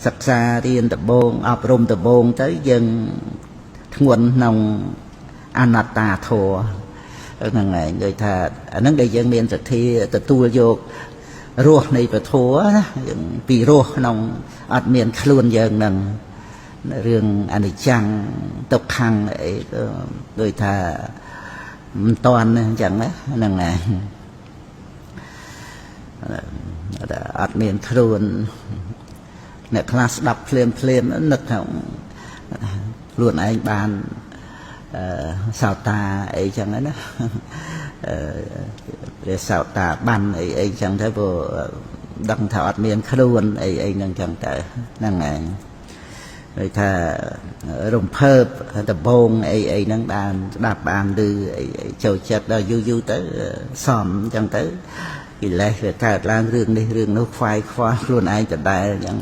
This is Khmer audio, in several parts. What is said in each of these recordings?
សិក្សារៀនដំបងអប់រំដំបងទៅយើងធ្ងន់ក្នុងអនត្តាធម៌ហ្នឹងឯងដូចថាអាហ្នឹងដែលយើងមានសទ្ធាទទួលយករសនៃពធណាយើងពីរសក្នុងអត់មានខ្លួនយើងនឹងរឿងអនិច្ចំទុក្ខំអីក៏ដូចថាមិនតាន់អញ្ចឹងហ្នឹងឯងអត់មានខ្លួនអ្នកខ្លះស្ដាប់ភ្លាមភ្លាមនឹកថាខ្លួនឯងបានសោតាអីចឹងណាព្រះសោតាបានអីអីចឹងទៅព្រោះដឹងថាអត់មានខ្លួនអីអីហ្នឹងចឹងទៅហ្នឹងឯងដូចថារំភើបដបងអីអីហ្នឹងបានស្ដាប់បានឮអីចូលចិត្តដល់យូរយូរទៅសំចឹងទៅកិលេសវាកើតឡើងរឿងនេះរឿងនោះខ្វាយខ្វល់ខ្លួនឯងដដែលអញ្ចឹង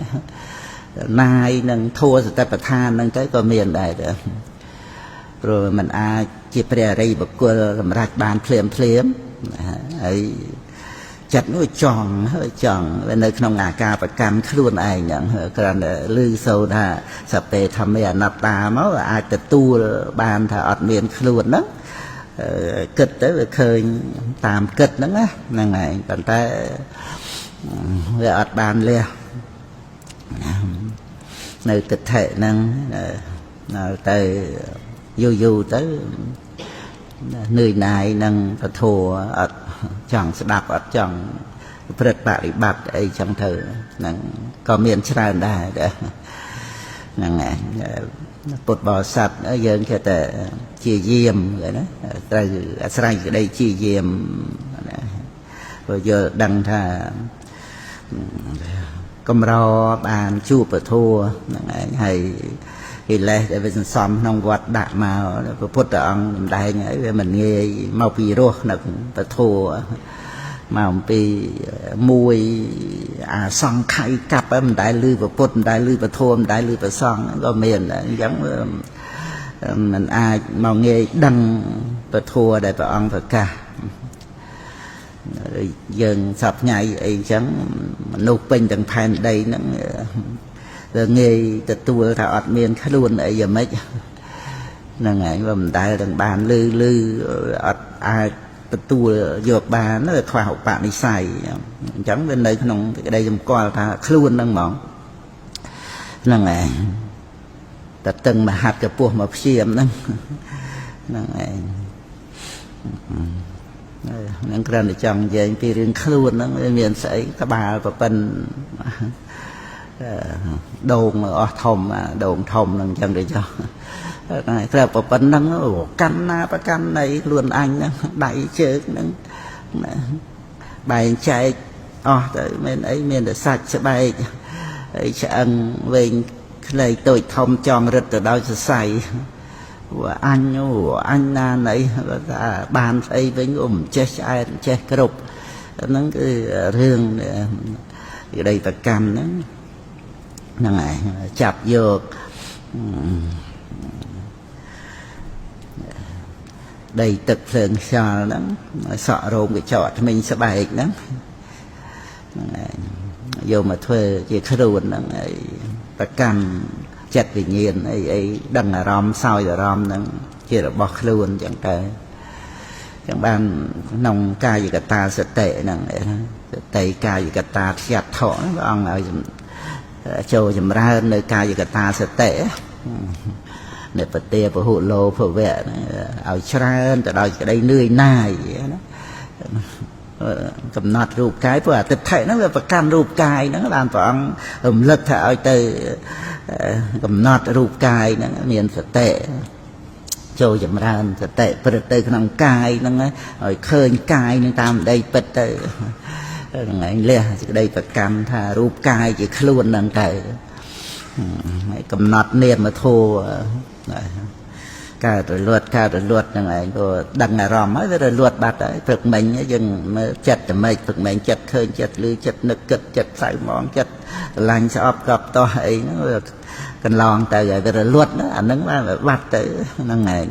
ណាយនឹងធัวសតិប្បដ្ឋានហ្នឹងទៅក៏មានដែរទៅព្រោះมันអាចជាព្រះអរិយបុគ្គលសម្រាប់បានភ្លាមភ្លាមហើយចិត្តនោះចង់ហើយចង់នៅក្នុងអាការប្រកាន់ខ្លួនឯងហ្នឹងគ្រាន់តែឮសូរថាសពេធម្មេអនត្តាមកអាចទទួលបានថាអត់មានខ្លួនហ្នឹងគិតទៅវាឃើញតាមគិតហ្នឹងណាហ្នឹងឯងប៉ុន្តែវាអត់បានលះនៅទិដ្ឋិហ្នឹងទៅយូរយូរទៅនឿយណាយនឹងពធអត់ចង់ស្ដាប់អត់ចង់ប្រព្រឹត្តបរិបត្តិអីចឹងទៅហ្នឹងក៏មានច្រើនដែរហ្នឹងឯងពុទ្ធបរិស័ទយើងចេះតែជាយាមណាត្រូវអាស្រ័យក្តីជាយាមណាព្រោះយល់ដឹងថាកម្របានជួបពធហ្នឹងឯងហើយកិលេសដែលវាសន្សំក្នុងវត្តដាក់មកព្រះពុទ្ធអង្គសម្ដែងហើយវាមិនងាយមកពីរស់នៅពធមកអំពីមួយអាសង្ខ័យកាប់មិនដែលឮព្រះពុទ្ធមិនដែលឮពធមិនដែលឮព្រះសង្ឃក៏មានដែរអញ្ចឹងมันអាចមកងាយដឹងពធដែលព្រះអង្គប្រកាសយើងសពថ្ងៃអីអញ្ចឹងមនុស្សពេញទាំងផែនដីហ្នឹងវាងាយទទួលថាអត់មានខ្លួនអីយ៉ាងម៉េចហ្នឹងឯងវាមិនដែលទាំងបានលឺលឺអត់អាចទទួលយកបានវាខ្វះឧបនិស្ស័យអញ្ចឹងវានៅក្នុងសេចក្តីសម្គាល់ថាខ្លួនហ្នឹងហ្មងហ្នឹងឯងតែតឹងមហត្តកពោះមកព្យាមហ្នឹងហ្នឹងឯងហ្នឹងគ្រាន់តែចង់និយាយពីរឿងខ្លួនហ្នឹងវាមានស្អីក្បាលប្រពន្ធដូងអស់ធំដូងធំហ្នឹងអញ្ចឹងទៅចុះគ្រាន់ប្រពន្ធហ្នឹងកាន់ណាប្រកាន់ណីខ្លួនអញហ្នឹងដៃជើងហ្នឹងបែងចែកអស់ទៅមានអីមានតែសាច់ស្បែកហើយឆ្អឹងវែងខ្លីតូចធំចង់រឹតទៅដោយសរសៃអញអញណាណីថាបានស្អីវិញក៏មិនចេះឆ្អែតមិនចេះគ្រប់ហ្នឹងគឺរឿងក្តីប្រកម្មហ្នឹងហ្នឹងឯងចាប់យកដីទឹកភ្លើងខ្យល់ហ្នឹងសក់រោមកញ្ចក់ថ្មិញស្បែកហ្នឹងហ្នឹងឯងយកមកធ្វើជាខ្លួនហ្នឹងហើយប្រកម្មចិត្តវិញ្ញាណអីអីដឹងអារម្មណ៍សោយអារម្មណ៍ហ្នឹងជារបស់ខ្លួនអញ្ចឹងទៅចឹងបានក្នុងកាយកតាសតិហ្នឹងសតិកាយកតាធ្យត្ថៈព្រះអង្គឲ្យចូលចម្រើននៅកាយកតាសតិនិពទាពហុលោភវៈឲ្យច្រើនទៅដោយក្តីនឿយណាយណាកំណត់រូបកាយព្រោះអទិដ្ឋិហ្នឹងវាប្រកាន់រូបកាយហ្នឹងបានព្រះអង្គរំលឹកថាឲ្យទៅកំណត់រូបកាយហ្នឹងមានសតិចូលចម្រើនសតិព្រឹត្តទៅក្នុងកាយហ្នឹងឲ្យឃើញកាយហ្នឹងតាមដីពិតទៅហ្នឹងឯងលះសេចក្តីប្រកាន់ថារូបកាយជាខ្លួនហ្នឹងទៅហើយកំណត់នាមធម៌កើតរលត់កើតរលត់ហ្នឹងឯងព្រោះដឹងអារម្មណ៍ហើយវារលត់បាត់ហើយព្រឹកមិញយើងមើលចិត្តតែម៉េចព្រឹកមិញចិត្តឃើញចិត្តឮចិត្តនឹកគិតចិត្តសៅហ្មងចិត្តស្រឡាញ់ស្អប់កប់តោះអីហ្នឹងវាកន្លងទៅហើយវារលត់អាហ្នឹងបានបាត់ទៅហ្នឹងឯង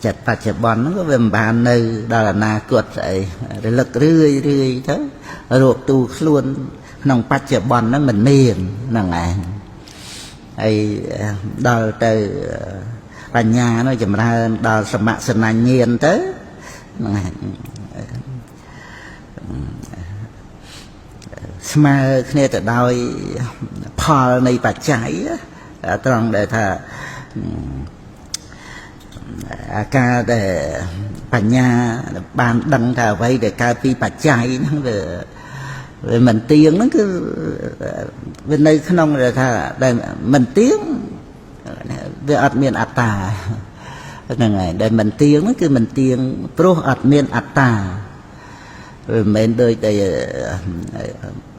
ចិត្តបច្ចុប្បន្នហ្នឹងក៏វាមិនបាននៅដល់អនាគតស្អីរលឹករឿយរឿយទៅរកទូខ្លួន ក្នុងបច្ចុប្បន្នហ្នឹងមិនមានហ្នឹងឯងហើយដល់ទៅបញ្ញានោះចម្រើនដល់សមសនញ្ញាណទៅហ្នឹងឯងស្មើគ្នាទៅដោយផលនៃបច្ច័យត្រង់ដែលថាអាការដែលបញ្ញាបានដឹងថាអ្វីដែលកើតពីបច្ច័យហ្នឹងវាមិនទៀងហ្នឹងគឺវានៅក្នុងដែលថាដែលមិនទៀងវាអត់មានអត្តាហ្នឹងហើយដែលមិនទៀងហ្នឹងគឺមិនទៀងព្រោះអត់មានអត្តាវាមិនមែនដូចតែ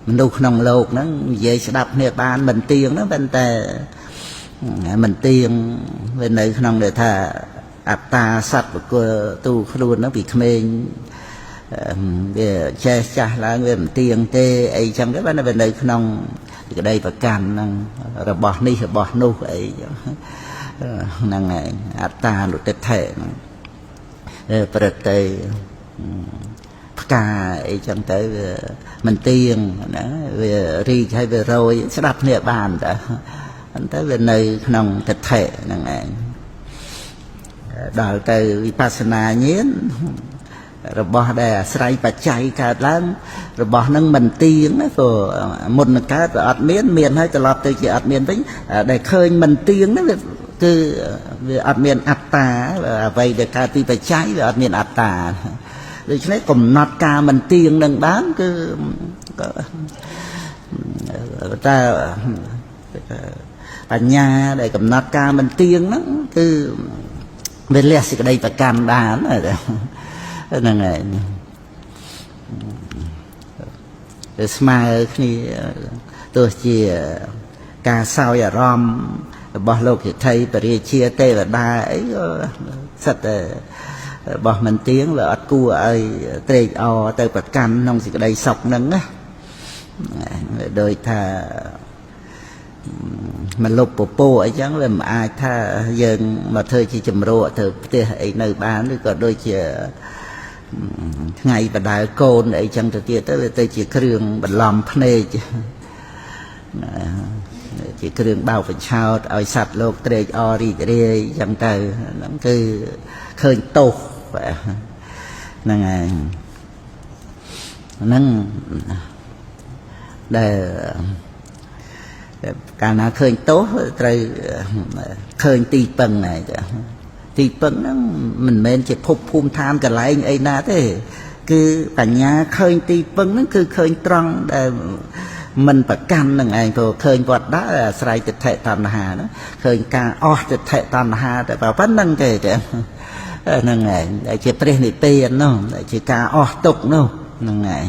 មនុស្សក្នុងលោកហ្នឹងនិយាយស្ដាប់គ្នាបានមិនទៀងហ្នឹងប៉ុន្តែមិនទៀងវានៅក្នុងដែលថាអត្តាសត្វបុគ្គលទូខ្លួនហ្នឹងពីក្មេងវាចេះចាស់ឡើងវាមិនទៀងទេអីចឹងទៅបានវានៅក្នុងក្តីប្រកាន់ហ្នឹងរបស់នេះរបស់នោះអីចឹងហ្នឹងឯងអត្តានុទិដ្ឋិហ្នឹងប្រតិផ្កាអីចឹងទៅវាមិនទៀងណាវារីកហើយវារយស្ដាប់គ្នាបានតើប៉ុន្តែវានៅក្នុងទិដ្ឋិហ្នឹងឯងដល់ទៅវិបស្សនាញាណរបស់ដែលអាស្រ័យបច្ច័យកើតឡើងរបស់នឹងមិនទៀងណាព្រោះមុននឹងកើតវាអត់មានមានហើយត្រឡប់ទៅជាអត់មានវិញដែលឃើញមិនទៀងហ្នឹងវាគឺវាអត់មានអត្តាអ្វីដែលកើតពីបច្ច័យវាអត់មានអត្តាដូច្នេះកំណត់ការមិនទៀងនឹងបានគឺតែបញ្ញាដែលកំណត់ការមិនទៀងហ្នឹងគឺវាលះសេចក្តីប្រកាន់បានហ្នឹងហើយវាស្មើគ្នាទោះជាការសោយអារម្មណ៍របស់លោកសិទ្ធិបរិជាទេវតាអីក៏សិតតែរបស់មិនទៀងវាអត់គួរឲ្យត្រេកអរទៅប្រកាន់ក្នុងសេចក្តីសុខហ្នឹងណាដោយថាមកលុបពពោអីចឹងវាមិនអាចថាយើងមកធ្វើជាជំរកទៅផ្ទះអីនៅបានឬក៏ដូចជាថ្ងៃបដើកូនអីចឹងទៅទៀតទៅវាទៅជាគ្រឿងបន្លំភ្នែកជាគ្រឿងបោកបញ្ឆោតឲ្យសត្វលោកត្រេកអររីករាយចឹងទៅហ្នឹងគឺឃើញទោសហ្នឹងឯងហ្នឹងដែលកាលណាឃើញទោសត្រូវឃើញទីពឹងហើយទីពឹងហ្នឹងមិនមែនជាភពភូមិឋានកន្លែងអីណាទេគឺបញ្ញាឃើញទីពឹងហ្នឹងគឺឃើញត្រង់ដែលមិនប្រកាន់នឹងឯងព្រោះឃើញវត្តដែរអាស្រ័យទិដ្ឋិតណ្ហាហ្នឹងឃើញការអស់ទិដ្ឋិតណ្ហាតែប៉ុណ្្នឹងទេហ្នឹងឯងដែលជាព្រះនិព្វាននោះដែលជាការអស់ទុក្ខនោះហ្នឹងឯង